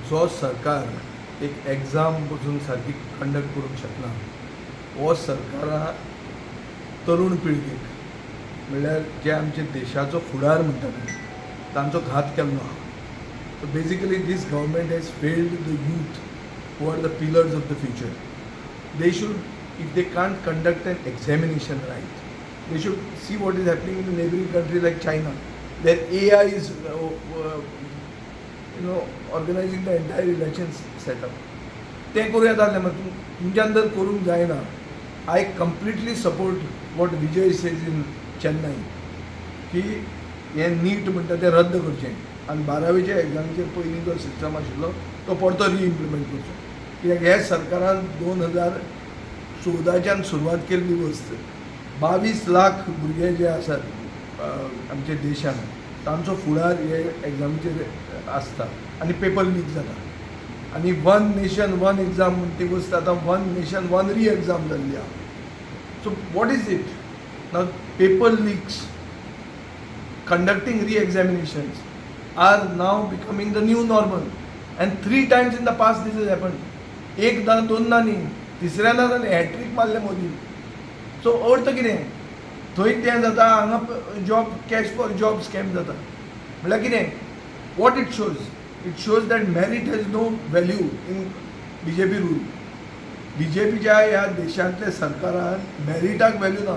जो सरकार एक एग्जाम पसून सारकी कंडक्ट करूंक शकना, हो सरकारा तरुण पिळगेक, म्हणल्यार जे आमचे देशाचो फुडार म्हणटा न्ही, तांचो घात केल्लो आहा. So basically, this government has failed the youth who are the pillars of the future. They should, if they can't conduct an examination right, they should see what is happening in the neighboring country like China. Their AI is organizing the entire election setup. तें करूं येता जालें मागीर तुमच्यान जर करूंक जायना, I completely support what Vijay says in Chennai की हें नीट म्हणटा तें रद्द करचें आनी बारावेच्या एग्जामीचेर पयलीं जो सिस्टम आशिल्लो तो परतो रिइम्प्लिमेंट करचो, कित्याक हे सरकारान 2014च्यान सुरवात केल्ली वस्त, 22 लाख भुरगे जे आसात आमच्या देशान, तांचो फुडार हे एग्जामीचेर आसता आनी पेपर लीक जाता. आनी वन नेशन वन एग्जाम म्हण ती वस्त आतां one nation one re exam जाल्ली आहा. So what is it now? Paper leaks, conducting re-examinations are now becoming the new normal, and three times in the past this has happened. एकदां दोनदां न्ही, तिसऱ्यांदा जालें, हॅट्रीक मारलें मोदी. सो अर्थ कितें? थंय तें जाता, हांगा job, cash for job scam जाता. म्हणल्यार कितें? What it shows? It shows that merit has no value in BJP rule. बीजेपीच्या ह्या देशांतल्या सरकारान मॅरिटाक व्हॅल्यू ना.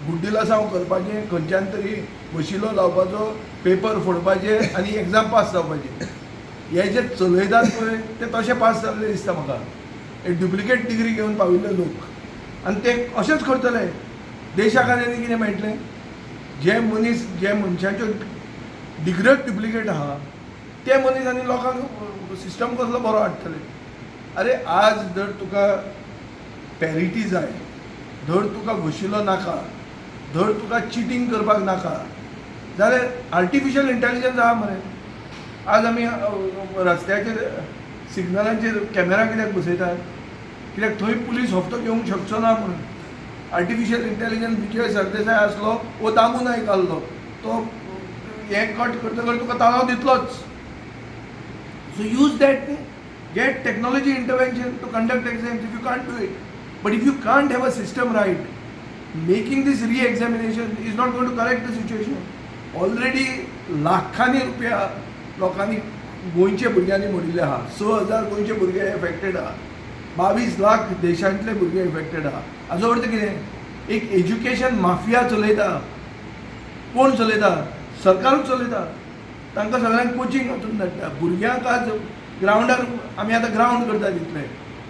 गुड्डीलासांव करपाचें, खंयच्यान तरी वशिलो लावपाचो, पेपर फोडपाचे आनी एग्जाम पास जावपाचे. हे जे चलयतात पळय, ते तशे पास जाल्ले दिसता म्हाका. हे डुप्लिकेट डिग्री घेवन पाविल्ले लोक आनी ते अशेंच करतले. देशाक आनी कितें मेळटलें? जे मनीस, जे मनशाच्यो डिग्रीच डुप्लिकेट आहा, ते मनीस आनी लोकांक सिस्टम कसलो बरो हाडटले? अरे, आज जर तुका पॅरिटी जाय, धर तुका वशिलो नाका, धर तुका चिटींग करपाक नाका जाल्यार आर्टिफिशियल इंटेलिजन्स आहा मरे. आज आमी रस्त्याचेर सिग्नलांचेर कॅमेरा कित्याक बसयतात? कित्याक थंय पुलीस हप्तो घेवंक शकचो ना म्हणून. आर्टिफिशियल इंटेलिजन्स, विजय सरदेसाय आसलो वो दामू नायक आहलो, तो हें कट करतकर तुका तालांव दितलोच. So use that न्ही. Get technology intervention to conduct exams if you can't do it. But if you can't have a system right, making this re-examination is not going to correct the situation. Already लाखांनी रुपया लोकांनी, गोंयच्या भुरग्यांनी मोडिल्ले आहा. 6000 गोंयचे भुरगे एफेक्टेड आहा, 22 लाख देशांतले भुरगे एफेक्टेड आहा. हाजो अर्थ कितें? एक एज्युकेशन माफिया चलयता. कोण चलयता? सरकारूच चलयता. तांकां सगळ्यांक कोचिंग हातून धाडटा. भुरग्यांक आज ग्रावंडार, आमी आतां ग्रावंड करता, तितले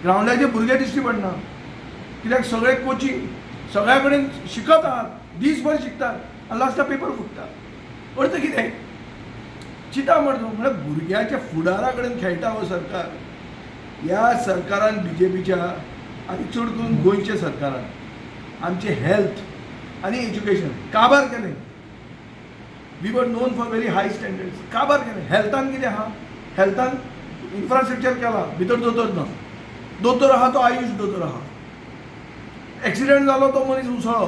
ग्रावंडाचे भुरगे दिश्टी पडना, कित्याक सगळे कोचिंग, सगळ्या कडेन शिकत आहात, दीसभर शिकतात आनी लास्टाक पेपर फुट्टा. अर्थ कितें? चिंता मरतो. म्हळ्यार भुरग्याच्या फुडारा कडेन खेळटा हो सरकार. ह्या सरकारान, बीजेपीच्या आनी चड करून गोंयच्या सरकारान आमचें हेल्थ आनी एज्युकेशन काबार केलें. We were known for very high standards. काबार केलें. हेल्थान कितें आहा? हेल्थान इन्फ्रास्ट्रक्चर केला, भितर दोतोर ना. दोतोर आहा तो आयुश दोतोर आहा. एक्सिडंट जालो, तो मनीस उसळ्ळो,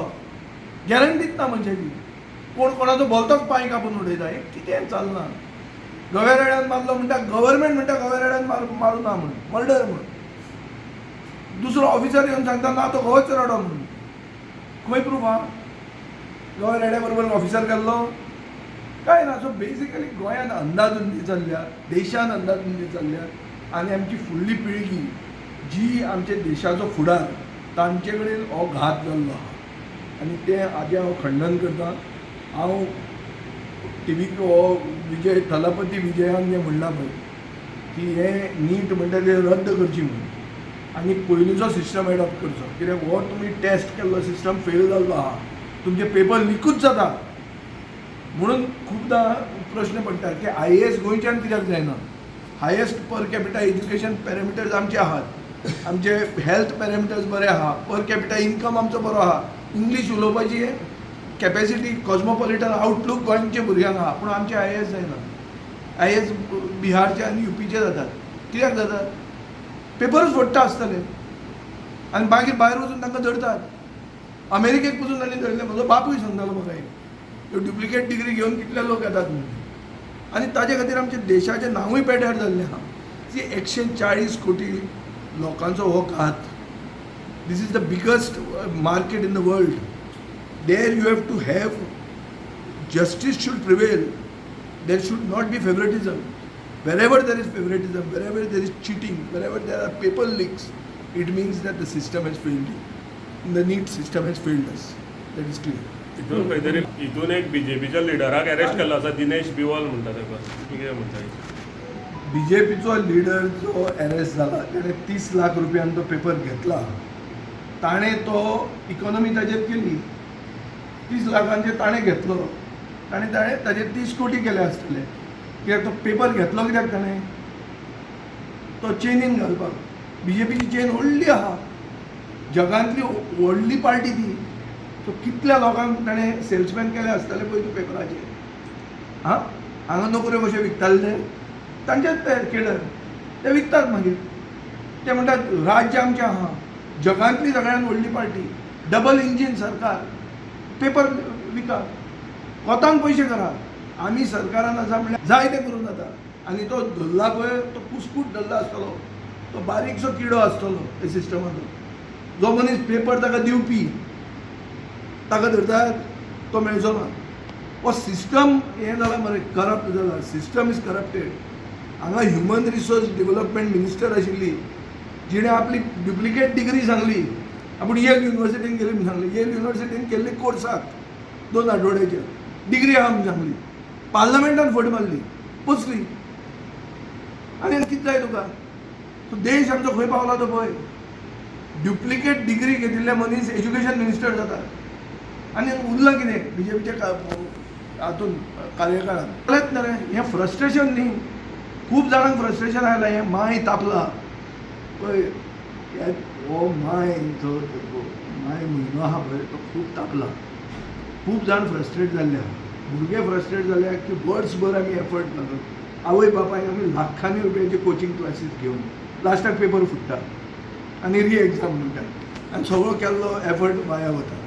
गॅरंटीच ना मनशाची. कोण कोणाचो भलतोच पांय कापून उडयता. हें कितें चलना? गव्या रेड्यान मारलो म्हणटा, गव्हर्मेंट म्हणटा गव्या रेड्यान मारूं ना म्हणून, मर्डर म्हणून. दुसरो ऑफिसर येवन सांगता, ना, तो गोवच रडो म्हणून. खंय प्रूफ आहा? गव्या रेड्या बरोबर ऑफिसर गेल्लो काय ना? सो बेसिकली गोंयांत अंदाधुंदी चल्ल्या, देशान अंदाधुंदी चल्ल्या आनी आमची फुडली पिळगी, जी आमच्या देशाचो फुडार, तांचे कडेन हो घात जाल्लो आहा आनी तें हाजें हांव खंडन करता. हांव टिवीक हो विजय थलापती विजयान जें म्हणलां पळय की हें नीट म्हणटा तें रद्द करची म्हणून आनी पयलींचो सिस्टम एडॉप्ट करचो, कित्याक हो तुमी टेस्ट केल्लो सिस्टम फेल जाल्लो आहा. तुमचे पेपर लिकूच जाता. म्हणून खुबदां प्रश्न पडटा की आयएएस गोंयच्यान कित्याक जायना? Highest per capita education parameters आमचे आहात, आमचे हेल्थ पॅरामिटर्स बरे आहा, पर कॅपिटा इन्कम आमचो बरो आहा, इंग्लीश उलोवपाची कॅपेसिटी, कॉस्मोपॉलिटन आउटलूक गोंयच्या भुरग्यांक आहा, पूण आमचे आयएएस जायना. आयएएस बिहारचे आनी युपीचे जातात. कित्याक जातात? पेपरूच फोडटा आसतले आनी मागीर भायर वचून तांकां धरतात. अमेरिकेक पसून तांणी धरले. म्हजो बापूय सांगतालो म्हाका, ह्यो डुप्लिकेट डिग्री घेवन कितले लोक येतात म्हणून. आनी ताजे खातीर आमच्या देशाचें नांवूय पेड्यार जाल्लें आहा. ती 140 कोटी लोकांचो हो घात. This is the biggest market in the world. There you have to have justice should prevail. There should not be favoritism. Wherever there is favoritism, wherever there is cheating, wherever there are paper leaks, it means that the system has failed you. The NEET system has failed us. That is clear. हितून खंय तरी हितून एक बीजेपीच्या लिडराक arrest केल्लो आसा, दिनेश बिवल म्हणटा ताका. तुमी कितें म्हणटा? बीजेपीचो लिडर जो अरेस्ट जाला, ताणें 30 लाख रुपयान तो पेपर घेतला. ताणें तो इकॉनॉमी ताजेर केली. 30 लाखांचे ताणें घेतलो, ताणें ताणें ताजेर 30 कोटी केले आसतले. कित्याक तो पेपर घेतलो? कित्याक ताणें तो चेनीन घालपाक. बीजेपीची चेन व्हडली आहा, जगांतली व्हडली पार्टी ती. सो कितल्या लोकांक ताणें सेल्समॅन केले आसतले पळय तूं पेपराचेर. आं, हांगा नोकऱ्यो कश्यो विकताले ते, तांचेच ते केडर ते विकतात. मागीर ते म्हणटात राज्य आमचें आहा, जगांतली सगळ्यात व्हडली पार्टी, डबल इंजीन सरकार, पेपर विका, कोतान पयशे करा, आमी सरकारान आसा म्हणल्यार जाय तें करूं जाता. आनी तो धरला पळय, तो कुस्कूट धरला आसतलो. तो बारीकसो किडो आसतलो त्या सिस्टमाचो. जो मनीस पेपर ताका दिवपी, ताका धरतात, तो मेळचो ना. हो सिस्टम हें जाला मरे, करप्ट जाला. System is corrupted. हांगा ह्युमन रिसोर्स डेव्हलपमेंट मिनिस्टर आशिल्ली, जिणें आपली डुप्लिकेट डिग्री सांगली. आपूण येल युनिवर्सिटीन गेली म्हूण सांगली. येल युनिवर्सिटीन केल्ली कोर्साक 2 आठवड्याचे डिग्री आहा म्हूण सांगली. पार्लमेंटान फट मारली, पोचली. आनी कितें जाय तुका? सो देश आमचो खंय पावला तो पळय. डुप्लिकेट डिग्री घेतिल्ले मनीस एज्युकेशन मिनिस्टर जाता आनी उरलां कितें बीजेपीच्या हातून कार्यकाळात? जालेंच ना रे. हें फ्रस्ट्रेशन न्ही, खूब जाणांक फ्रस्ट्रेशन आयलां. हें माय तापला पळय. हे हो माय जो माय म्हयनो आहा पळय, तो खूब तापला. खूब जाण फ्रस्ट्रेट जाल्ले आहा. भुरगे फ्रस्ट्रेट जाले की वर्सभर आमी एफर्ट घालून, आवय बापायक आमी लाखांनी रुपयाचे कोचिंग क्लासीस घेवन, लास्टाक पेपर फुट्टा आनी री एग्जाम म्हणटा आनी सगळो केल्लो एफर्ट वाया वता.